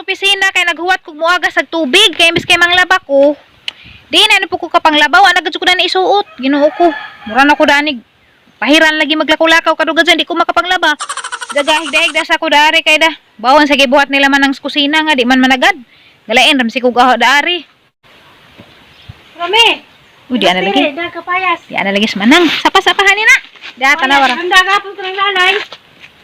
opisina kay naghuwat kog muagas ag tubig kay imbes kay manglaba ko. Di na ano po ko kapanglaba, wa na gud ko na isuot. Ginoo ko. Mura na ko danig. Pahiran lagi maglakulakaw kadugad di ko makapanglaba. Dagahig-dahig da sa ko dari kay da. Bawon sa gibuhat nila man ang kusina nga di man managad. Galain ramsi kog aho dari. Rami. Uy, di ana lagi. Da kapayas. Di ana lagi sa manang. Sapa-sapahan ni na. Da tanawa ra. Handa ka po kanang lalay.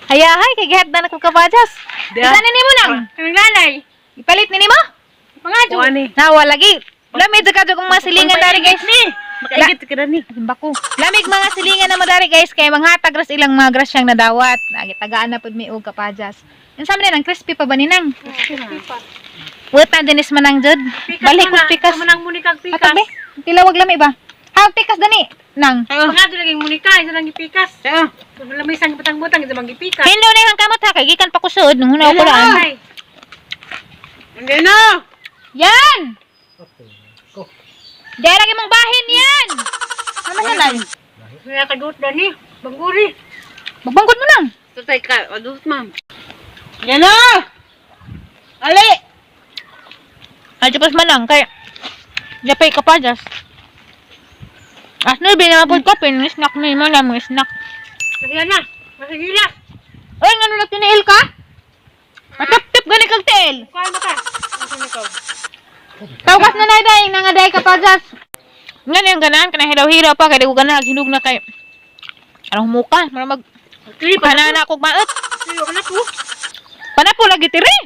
Hayahay kay gihat na ko kapajas. Da. Isa ni nimo nang. Kanang lalay. Ipalit ni nimo? Pangadyo. Kuha ni. Nawa lagi. Lamig ka kung mga silingan dari, guys. Ni. Makaigit ka na ni. Bako. Lamig mga silingan na mo dari, guys, kay manghatag ras ilang mga grasyang nadawat. Lagi tagaan na pud mi og kapajas. Unsa man nang crispy pa ba ni nang? Wutan dinis manang jud. Balik ko pikas. Manang munikag pikas. Atag be. Tilawag lami ba? Ha, pikas dani nang. Pangadyo lagi munika, isa lang gipikas. Oo. Lamay sang butang-butang isa bang gipikas. Hello na yung kamot ha kay gikan pa ko sud nung hunaw ko raan. Ay. Hindi na. Yan! Diyan lagi mong bahin yan! Ano na lang? Kaya kaduot dani, bangguri. Magbangkod mo lang. Tutay ka. Adult ma'am. Yan na. Ali. Ay, tapos man lang, kay Japay ka pa, Jas. As no, binapod ko, pin-snack ni mo na, mga snack. Kaya na, masigilas. Ay, nga nung nagtiniil ka? Matap-tip gani kag tiil. Kuha mo ka. Asa ni ko? Tawgas na na day, nga day ka pa, Jas. Nga niyang ganahan, kanang hilaw-hilaw pa, kaya di ko ganahan, hinog na kay. Anong humuka, mara mag. Tiri pa. Kanana akong maot. Tiri ka na po. Panapo lagi tiri.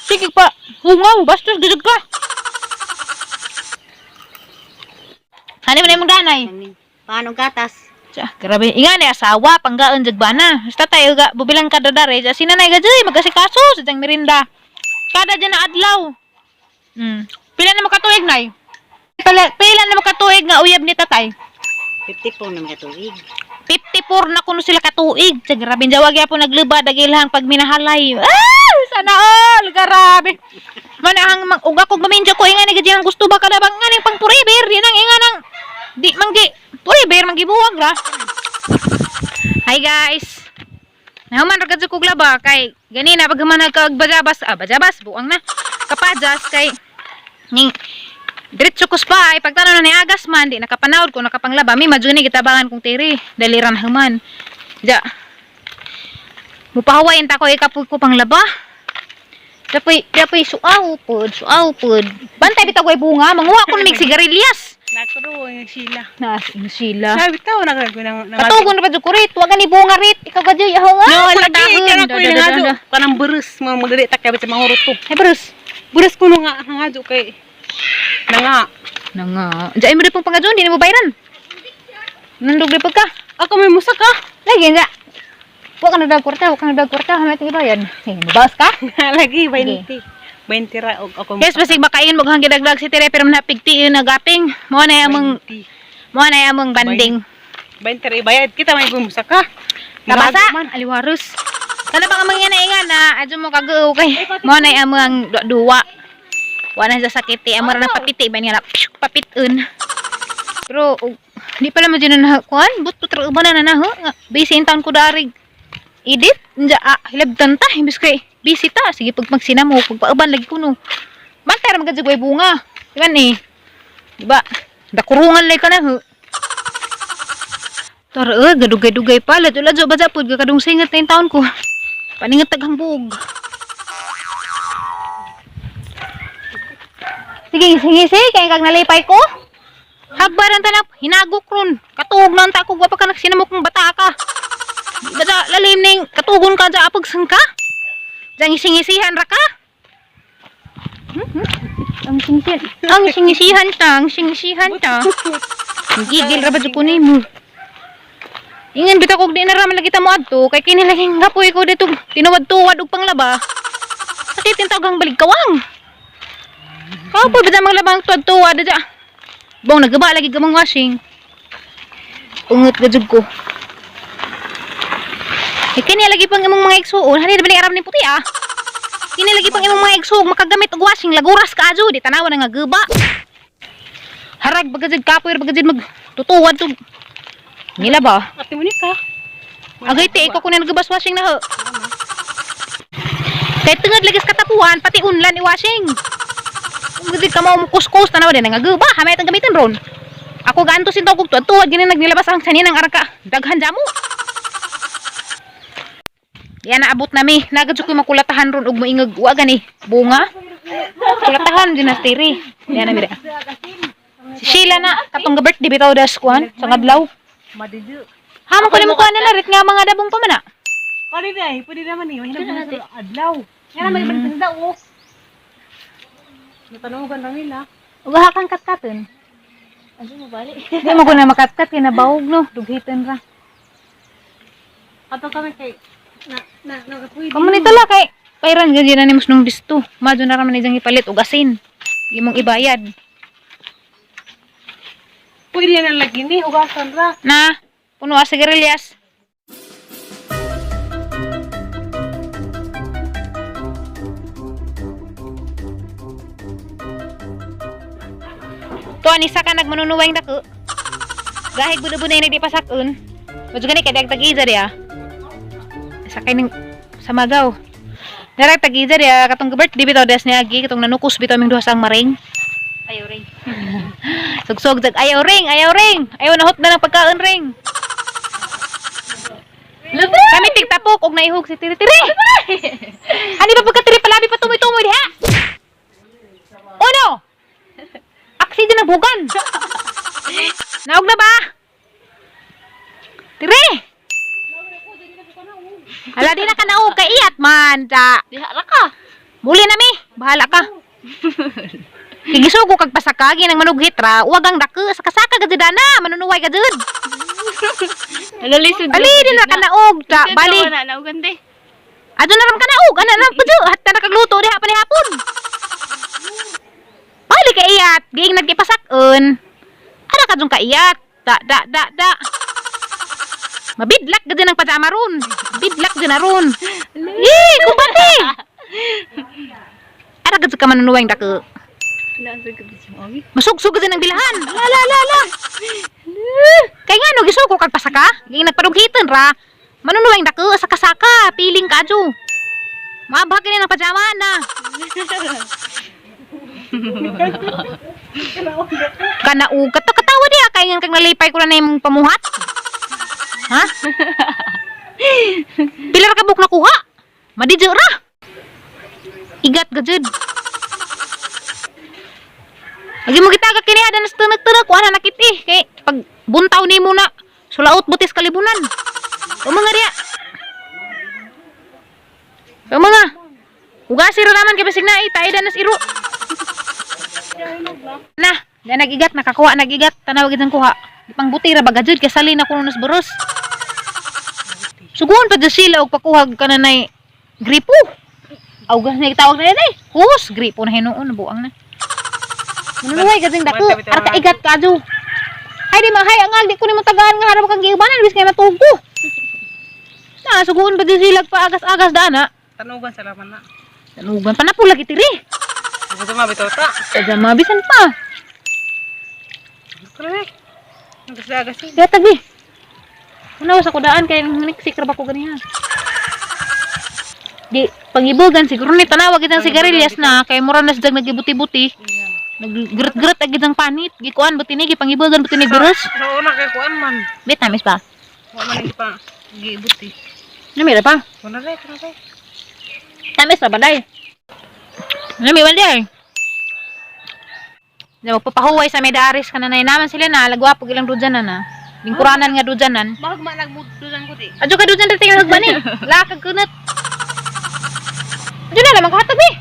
Sige pa, hungaw, bastos, gidug ka. Ano mo na imong danay? Paano gatas? Tsa, grabe. Inga ni asawa, panggaon jag bana. Basta tayo ga, bubilang kada dare. Sa sinanay ga jay, magasikaso sa jang merinda. Kada dyan na adlaw. Pila na makatuig nay? Pila na makatuig nga uyab ni tatay? 54 na mga tuig. 54 na kuno sila katuig. Tsa, grabe. Jawag ya po naglubad, agilhang pag minahalay. Ah! Sana all! Grabe. Manahang mang uga kog maminjo ko inga ni gadyang gusto ba kada bang nganing pang puriber di nang inga nang di manggi puriber manggibuwag ra. Hi guys. Nahuman ra kadto kog laba kay ganina pag human kag bajabas, ah, bajabas buang na. Kapajas kay ning diretso ko pa ay pagtanaw na ni agas man di nakapanawd ko nakapanglaba mi madyo ni gitabangan kong tiri daliran human. Ja. Mupahawain ta ko ikapug ko panglaba. Dapoy dapoy suaw pod, suaw pod. Bantay bitaw ko'y bunga, manguha ko mig sigarilyas. Nakuro ang sila. Na sila. Sabi tao na ko nang Katugon na pa jud ko rit, wa gani bunga rit. Ikaw gadyo yaho nga. No, lagi kana ko yung ngadyo. Kanang beres mga magdali ta kay sa mga ruto. Ay Bruce. Beres ko no nga ngadyo kay nanga. Nanga. Diyan mo rin pong pangadyon, di na mo bayran. Nandog pag ka. Ako may musa ka. Lagi nga. Wa ka na dag kwarta, wa ka na dag kwarta, hamat ibayan. Sige, mabawas ka. Lagi 20. 20 ra og ako. Yes, basig makain mo hanggang dagdag si Tere pero napigti yun nagaping. Mo na among mo na among banding. 20 ra ibayad kita may musa ka. Kabasa, aliwarus. Kana bang amang yan inga na adyo mo kagoo kay mo na among duwa. Wa na sa sakiti, amo ra na papiti ba niya na pshuk, papiton. Pero og, di pala mo dyan na kuan, but putra ba na na ho? Nga, busy in town ko darig. Edit, nja ah, hilabtan ta, imbis kay busy ta. Sige pag magsinamo, pagpauban lagi kuno. Bantay ra magad bunga. Di ba ni? Di ba? Dakurungan lay ka na ho. Tara, eh, gadugay-dugay pa. Ladyo-ladyo ba dyan po? Gakadong singat na yung taon ko. Paningat taghang buog. Sige, sige, sige. Kaya kag nalipay ko. Hagbaran tanap, hinagok ron. Katuog na ang takog, wapa ka nagsinamok ng bata ka. Di ba dya, lalim ning katugon ka dya, apag ka? Diyan isingisihan ra ka? Ang singisihan. Ang singisihan ta, ang singisihan ta. Gigil ra ba jud ko nimo? Ingan bitaw kog di na raman lagi ta mo adto kay kini laging gapoy ko dito tinuwad-tuwad og panglaba. Sakit yung tawag ang baligkawang. Kapoy ba maglaba ang tuwad-tuwad dya? Bong nagaba lagi gamang washing. Ungot gajud ko. Eh, kini lagi pang imong mga igsuon, hani ba ni aram ni puti ah. Kini lagi pang imong mga igsuon makagamit og washing laguras ka adyo di tanawa na nga guba. Harag bagajud kapoy bagajud mag tutuwad to. Nila ba? Ate mo ni ka. Agay ti ikaw ko na nagabas washing na ho. Kay tungod lagi sa katapuhan, pati unlan i-washing. Kung gud ka mao kuskus tanaw din nga guba, hamay itong gamitin ron. Ako ganto sin tawag tuad tuad gini nagnilabas ang sanin ang araka. Daghan jamo. Yan naabot nami. Nagadyo ko'y makulatahan ron og moingag wa gani. Bunga. Kulatahan din na tiri. Yan na mira. Si Sheila na katong ga birthday bitaw das kuan sa ngadlaw. Madidyo. Hamon ko nimo kuan na rit nga mga dabong pa man na. Kali na eh, pwede naman eh. Mahinag mo sa adlaw. Yan na, may balik sa dao. Natanawagan lang nila. Ugaha kang katkaton. Ano mo bali? Di mo ko na makatkat kay nabawog no. Dughitan ra. Ato kami kay na na na pwede. Kamo nito la kay pairan ganyan na nimo nung disto. Madyo na raman niyang ipalit og asin. Imong ibayad. Pwede na lagi ni hugasan ra. Na puno sa sigarilyas. To ani sa ka nagmanunuwang dako. Gahig budo-budo na nagdipasakon. Madyo gani kay dag tag-iza diya. Sa kay ning sa magaw. Darag tag-iza diya katong birthday bitaw des niya agi katong nanukos bitaw aming duha sa ang maring. Ayaw rin. Sugsog jag ayaw ring, ayaw ring. Ayaw nahot na ng pagkaon ring. Kami tigtapok og naihog si tiri tiri. Ani ba pagka tiri palabi pa tumoy-tumoy diha? Uno. Aksi din ang bugan. Naog na ba? Tiri. Hala di na ka naog kay iyat man ta. Diha ra ka. Muli na mi, bahala ka. Gigisugo kag pasaka ginang manughit ra, wag ang dako sa kasaka gud na, manunuway ka jud. Nalalisod. Ali di na ka naog ta, bali. Na naugan de. Adto na ram ka naog, ana na pud hatta na kagluto diha pa ni hapon. Bali ka iyat, giing nagipasakon. Ara ka jung kaiyat. Da da da da. Mabidlak gud ang pajama ron. Bidlak gud na ron. Eh, kumbati. Ara gud ka manunuway dako. Nasa gabi siya ogi. Masugsug din ang bilhan. La la la la. Kay nga no gisuko kag pasaka, ging nagparughitan ra. Manunuwang dako sa kasaka, piling ka adyo. Maabhag ni ng pajama na. Kanaug ka to katawa diya kay nga kag nalipay ko na imong pamuhat. Ha? Pila ra ka buok nakuha? Madidyo ra. Igat ka jud. Agi mo gitagak kini ada nas tunag-tunag kuha na nakit eh. Kay pag buntaw nimo na sulaot butis kalibunan. Uma nga diya. Uma nga. Ugasi ra naman kay basig na eh, tayo nas iro. Na, na nagigat nakakuha nagigat tanaw gid ang kuha. Pang buti ra baga jud kay sali na kuno nas boros. Suguon pa jud sila og pakuha kananay gripo. Awgas na gitawag na eh. Hus, gripo na hinuon buang na. Manunuhay ka ding dako. Arka igat ka adyo. Ay di mahay ang di ko nimo tagaan nga harap kang giubanan bis kay matuog ko. Na suguon pa di silag pa agas-agas dana. Tanugan sa laman na. Tanugan pa na pula gitiri. Gusto mo bitaw ta. Sadya mabisan pa. Kare. Nagsagas eh. Kaya tabi. Una sa kudaan kay niksik ra ba ko ganiha. Di pangibugan siguro ni tanawa gid ang sigarilyas na kay mura na siya nagibuti-buti. Naggrut-grut agad ang panit. Gikuan buti ni gipangibugan buti ni buros. Sa una kay kuan man. Bet tamis pa. Wa man ang pa gibuti. Nami ra pa. Kuna re, kuna re. Tamis ra ba day? Nami ba day? Na magpapahuway sa Medaris kananay naman sila na lagwapo ilang dudyanan na. Lingkuranan nga dudyanan. Bahag ma nagmudulan ko di. Adyo ka dudyan dito yung hagbani. Lakag kunat. Adyo na naman kahatag eh.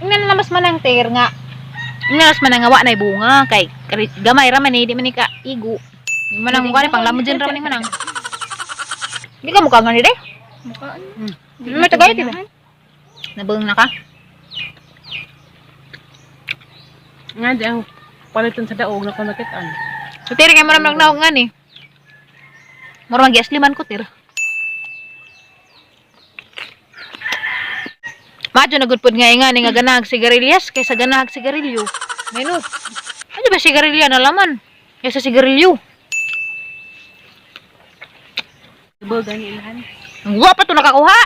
Ingnan na namas manang ter nga. Ingnan mas manang nga wa na bunga kay gamay ra man eh, di man ni ka igo. Di man ang mukha ni panglamod dyan ra man ni manang. Di ka mukha nga ni day. Mukha. May tagay di ba? Nabang na ka? Nga di ang palitan sa daog na ko nakitaan. So, tira kay mura man naog nga ni. Mura man giasliman ko tir. Madyo na gud pod nga nga ni nga ganahag sigarilyas kaysa ganahag sigarilyo. Meno. Ano ba sigarilya na laman kaysa sigarilyo? Ibo gani ilhan. Ang wa pa to nakakuha.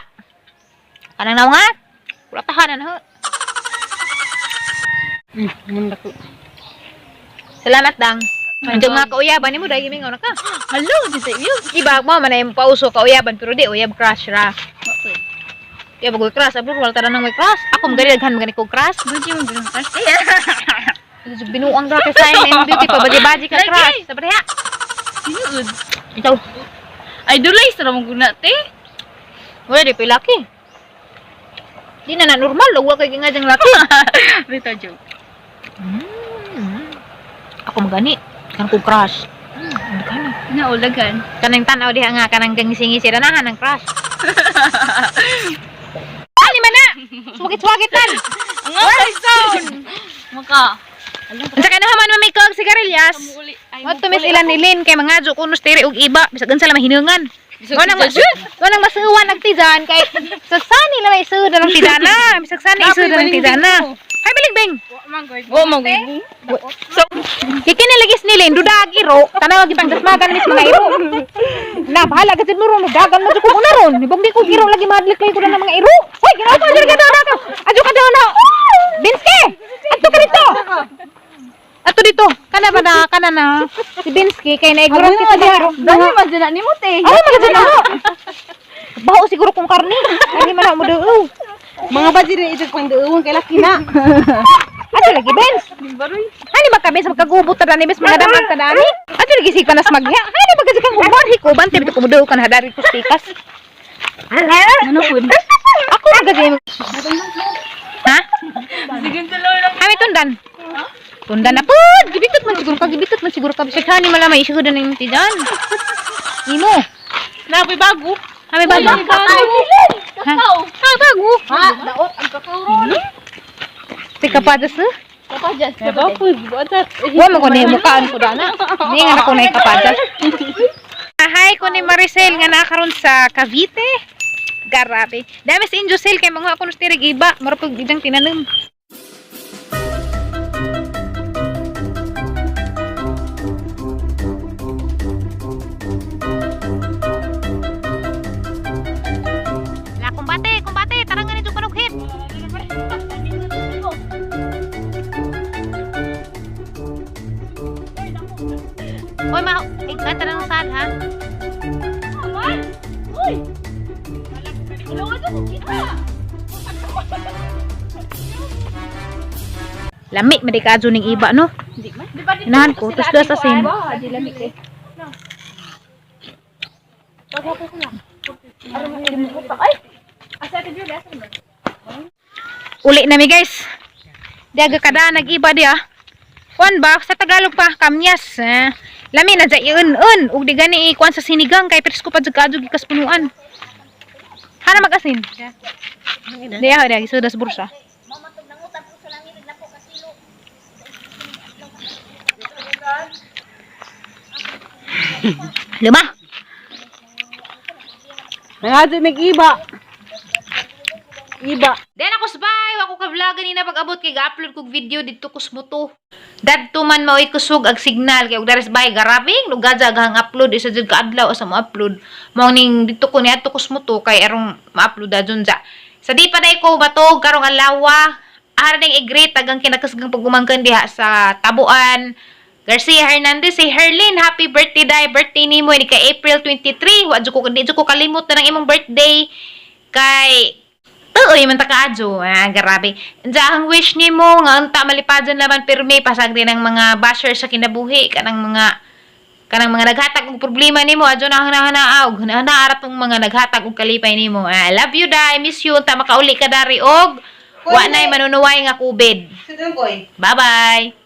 Kanang naong nga. Kulatahan na ho. Munda ko. Salamat dang. Andiyan mga kauyaban nimo dahil gimingaw na ka. Hello, dito iyo. Iba mo man ay pauso kauyaban pero di uyab crush ra. Di ba crush abro wala taran ng may crush. Ako magani daghan magani ko crush. Ba't yung ganun crush? Binuang ra kay sa imong beauty pa baji-baji ka crush. Sabi ha. Tinuod. Ikaw. Ay, dulay sa ramong guna, te. Wala di pa laki. Di na na normal wala kay nga diyang laki. Rita joke. Ako magani kan ko crush. Daghan. Naulagan. Kanang tanaw diha nga kanang gangising-ngisi ranahan ng crush. Ali man na. Suwagit-suwagit tan. Ang okay sound! Maka. Unsa kay nahaman mamay kog sigarilyas? Muli. Ay, What to miss ilan nilin kay mga jo kuno steri og iba bisag unsa lang mahinungan. Wanang mas wanang masuwan nagtijan kay sa sani na may isud ng tidana, bisag sani isud ng tidana. Ay baligbing. Wa man gud. So, kikinilagis nilin dudag iro, tanaw gipang dasmagan mis mga iro. Na bahala ka jud mo ron, dagan mo jud ko una ron. Ibong di ko iro lagi madlik kayo ko na ng mga iro. Hoy, ginawa ko jud ka daw na. Adyo ka daw na. Binske! Adto ka dito. Ato dito. Kana ba na kana na si Binsky kay naigurot kita diha. Dami man dyan na ni mo, te. Ay, maganda na ako. Baho siguro kung karne. Ay, man ako mo daw. Mga baji rin ito pang duwang kay laki na. Ato lagi, Benz. Baroy. Hani ba ka, Benz? Magkagubot ta dani, Benz. Mga damag ta dani. Ato lagi si panas magya. Hani ba kasi kang uban? Hikuban, tibi ko mo daw kan hadari ko stikas. Ano po? Ako na kasi. Ha? Sige, tuloy lang. Kami tundan. Tundan na po. Gibitot man siguro ka, gibitot man siguro ka. Bisag hani malamay, siguro na yung tijan. Imo. Napoy bago. Kami bago. Ha? Kakao. Ha, bago. Ha, daot ang kakao ron. Tika pa das. Eh? Kapajas. Bago, buatat. Wa man ko na mukaan ko dana. Di nga na ko na ikapadas. Hi ko ni Maricel nga nakaron sa Cavite. Garabe. Dami si Injusel kay mga ako tirig iba, mura pag idang tinanom. La kumbate, kumbate, tarang ganito panughit. Hoy, ma, igkan tarang sad ha. Uy! Wala ko kita. Lami man di kaadyo ning iba no. Di man. Di ba dito? Inahan ko, tas das asin. Di lami kay. Uli na mi guys. Di aga kada nag-iba di ah. Kuan ba sa Tagalog pa kamyas. Eh. Lami na dya iun-un ug di gani ikuan sa sinigang kay presko pa jud kaadyo gikas punuan. Hana mag-asin. Di ah, di gisuda sa bursa. Lima. Nangadyo mig iba. Iba. Then ako sabay, ako ka vlog ganina pag abot kay ga-upload kog video didto ko smuto. Dadto man maoy kusog ag signal kay og dares bay garabing lugadya ang upload isa jud ka adlaw asa mo upload. Mao ning didto ko niadto ko smuto kay arong ma-upload adyon ja. Sa di pa day ko batog karong adlaw, ara ning i-greet tagang kinakasgang pagumangkan diha sa Tabuan. Garcia Hernandez, si Herlin, happy birthday day, birthday nimo ni ka April 23. Wa jud ko di jud ko kalimot na ng imong birthday kay Tuoy man ta kaadyo. Ah, grabe. Diya ang wish nimo nga unta malipadyon laban pirmi pasag din ang mga basher sa kinabuhi kanang mga naghatag og problema nimo adyo na hana og hana ara tong mga naghatag og kalipay nimo. Ah, I love you dai, miss you unta makauli ka dari og wa nay manunuway nga COVID. Sino koy? Bye-bye.